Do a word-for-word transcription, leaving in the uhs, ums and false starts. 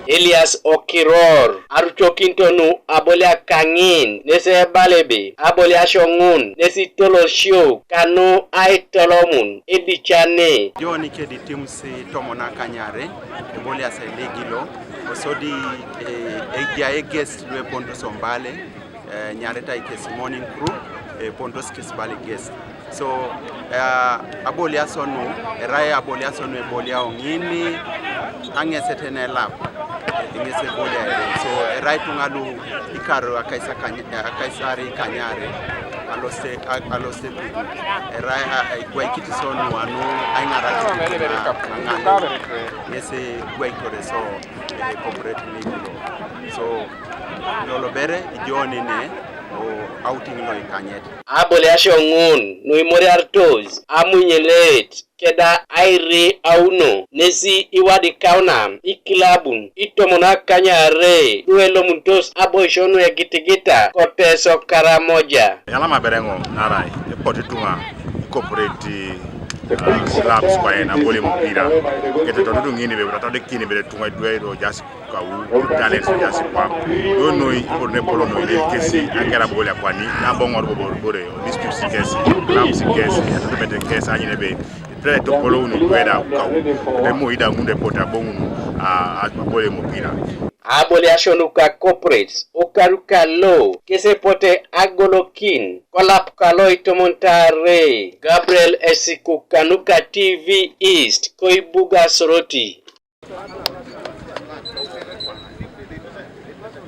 Elias Okiror arucokinto nu aboliak kaŋin nes ebala ebe aboliasio ŋun nes itolosio kanu aitolomun edicane. John kedi timusi tomon akanyare ebolias eligilo osodi eh, ejai eges luepontos ombale eh, nyaritai kes morning crew eh, pontos kes bali guest. So eh, aboliaso nu erai aboliaso nu eboliao ŋini aŋeset nelap eŋes ebolia ere. So erai tuŋa lu ikar akaisari kanyare aloste kudu erai igwaikit so nu anu aiŋarakit aŋan ŋes igwaikore so eh, corporate meeting. So lolo bere ijo nene o outing lo ikanyet. Aboliasio ŋun nuimoriartos amunyelet keda airi auno nesi iwadikauna ikilabun itomon akanyare luelomunitos aboisio nuegitigita koteso Karamoja. Eyalama bereŋo narai epot ituŋa ikoporeti clubs kwaen abol emupira ketetonudun ŋini bebe tatodikin bere tuŋa idwe ro jas kau talents jas kwam. Donoi ibor nepolo noi kesi agera bolia kwani naboŋor bobo bore districts kesi clubs kesi atodobete kesi anyine be tele topolo unu kweda kau temo ida munde pota boŋunu abol emupira. Aboliasio nuka corporates okaru kalo kesepote agolokin kolap kalo itomon tare. Gabriel Esiku kanuka T V East koibuga Soroti.